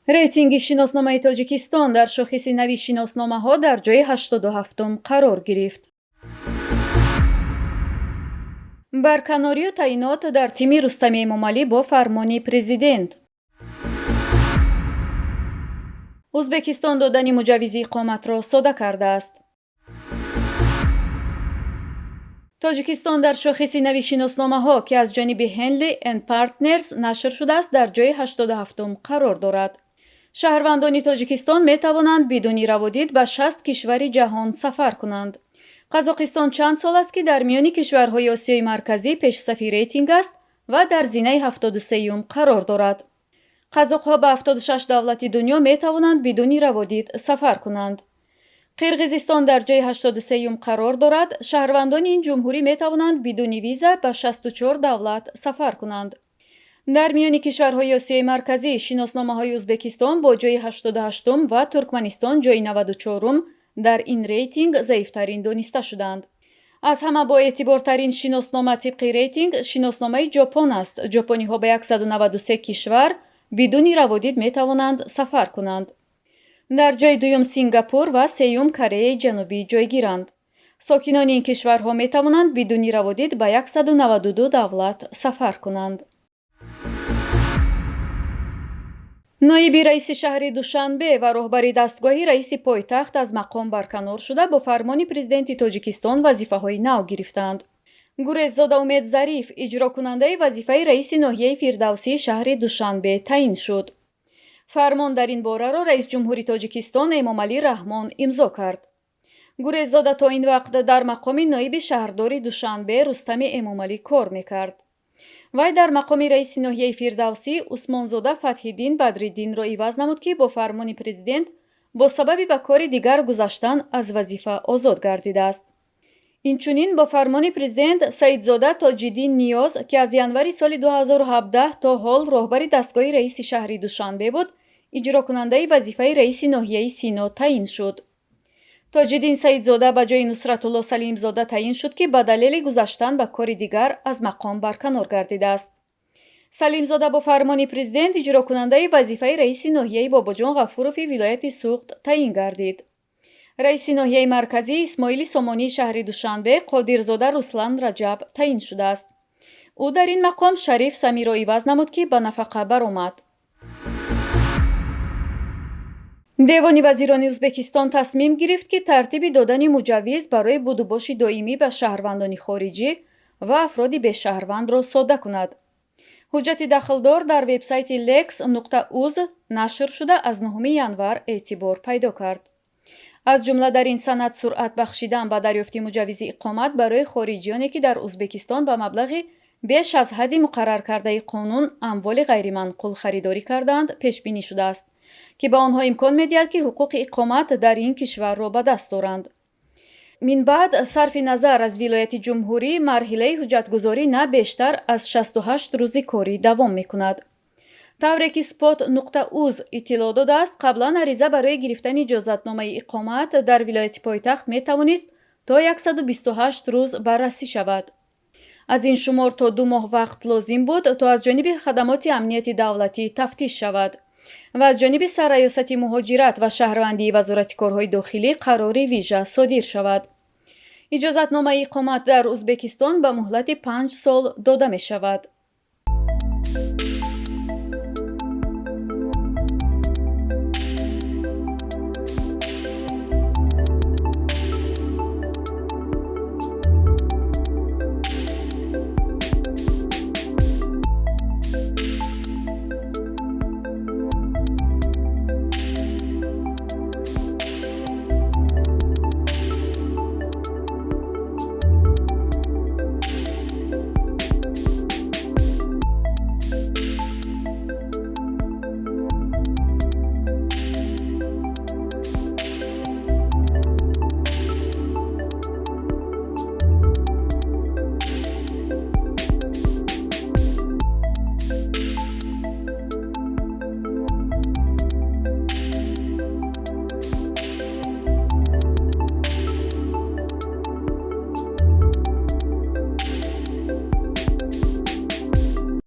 Рейтинги шиносномаи Тоҷикистон дар шохиси нави шиносномаҳо дар ҷои 87-ум қарор гирифт. Барканорию таъинот дар тими Рустами Эмомалӣ бо фармони президент. Ӯзбекистон додани муҷаввизи иқоматро сода кардааст. Тоҷикистон дар шохиси нави шиносномаҳо, ки аз ҷониби Henley and Partners нашр шудааст, дар ҷои 87-ум қарор дорад. Шаҳрвандони Тоҷикистон метавонанд бидуни раводид ба 60 кишвари ҷаҳон сафар кунанд. Қазоқистон чанд сол аст, ки дар миёни кишварҳои Осиёи Марказӣ пешсафи рейтинг аст ва дар зинаи 73-юм қарор дорад. Қазоқҳо ба 76 давлати дунё метавонанд бидуни раводид сафар кунанд. Қирғизистон дар ҷои 83-юм қарор дорад. Шаҳрвандони ин ҷумҳурӣ метавонанд бидуни виза ба 64 давлат сафар кунанд. Дар миёни кишварҳои Осиёи Марказӣ шиносномаҳои Ӯзбекистон бо ҷои 88-ум ва Туркманистон ҷои 94-ум дар ин рейтинг заифтарин дониста шуданд. Аз ҳама боэътибортарин шиноснома тибқи рейтинг шиносномаи Ҷопон аст. Ҷопониҳо ба 193 кишвар бидуни раводид метавонанд сафар кунанд. Дар ҷои дуюм Сингапур ва сеюм Кореяи Ҷанубӣ ҷойгиранд. Сокинони ин кишварҳо метавонанд бидуни раводид ба 192 давлат сафар кунанд. Ноиби раиси шаҳри Душанбе ва роҳбари дастгоҳи раиси пойтахт аз мақом барканор шуда, бо фармони президенти Тоҷикистон вазифаҳои нав гирифтанд. Гуреззода Умед Зариф иҷрокунандаи вазифаи раиси ноҳияи Фирдавсии шаҳри Душанбе таъин шуд. Фармон дар ин бораро раисҷумҳури Тоҷикистон Эмомалӣ Раҳмон имзо кард. Гуреззода то ин вақт дар мақоми ноиби шаҳрдори Душанбе Рустами Эмомалӣ кор мекард. Вай дар мақоми раиси ноҳияи Фирдавсӣ Усмонзода Фатҳиддин Бадриддинро иваз намуд, ки бо фармони президент бо сабаби ба кори дигар гузаштан аз вазифа озод гардидааст. Инчунин бо фармони президент Саидзода Тоҷиддин Ниёз, ки аз январи соли 2017 то ҳол роҳбари дастгоҳи раиси шаҳри Душанбе буд, иҷрокунандаи вазифаи раиси ноҳияи Сино таъин шуд. Тоҷиддин Саидзода ба ҷои Нусратулло Салимзода таъин шуд, ки ба далели гузаштан ба кори дигар аз мақом барканор гардидааст. Салимзода бо фармони президент иҷрокунандаи вазифаи раиси ноҳияи Бобоҷон Ғафурови вилояти Суғд таъин гардид. Раиси ноҳияи марказӣ Исмоили Сомонии шаҳри Душанбе Қодирзода Руслан Раҷаб таъин шудааст. Ӯ дар ин мақом Шариф Самиро иваз намуд, ки ба нафақа баромад. Девони вазирони Ӯзбекистон тасмим гирифт, ки тартиби додани муҷаввиз барои будубоши доимӣ ба шаҳрвандони хориҷӣ ва афроди бешаҳрвандро сода кунад. Ҳуҷҷати дахлдор дар вебсайти lex нуқта uz нашр шуда, аз 9 январ эътибор пайдо кард. Аз ҷумла дар ин санад суръат бахшидан ба дарёфти муҷаввизи иқомат барои хориҷиёне, ки дар Ӯзбекистон ба маблағи беш аз ҳадди муқарраркардаи қонун амволи ғайриманқул харидорӣ кардаанд, пешбинӣ шудааст, ки ба онҳо имкон медиҳад, ки ҳуқуқи иқомат дар ин кишварро ба даст доранд. Минбаъд, сарфи назар аз вилояти ҷумҳурӣ, марҳилаи ҳуҷҷатгузорӣ на бештар аз 68 рӯзи корӣ давом мекунад. Тавре ки спот нуқта уз иттилоъ додааст, қаблан ариза барои гирифтани иҷозатномаи иқомат дар вилояти пойтахт метавонист то 128 рӯз баррасӣ шавад. Аз ин шумор то 2 моҳ вақт лозим буд, то аз ҷониби хадамоти амнияти давлатӣ тафтиш шавад ва аз ҷониби Сарраёсати муҳоҷират ва шаҳрвандии Вазорати корҳои дохилӣ қарори вижа содир шавад. Иҷозатномаи иқомат дар Ӯзбекистон ба муҳлати 5 сол дода мешавад.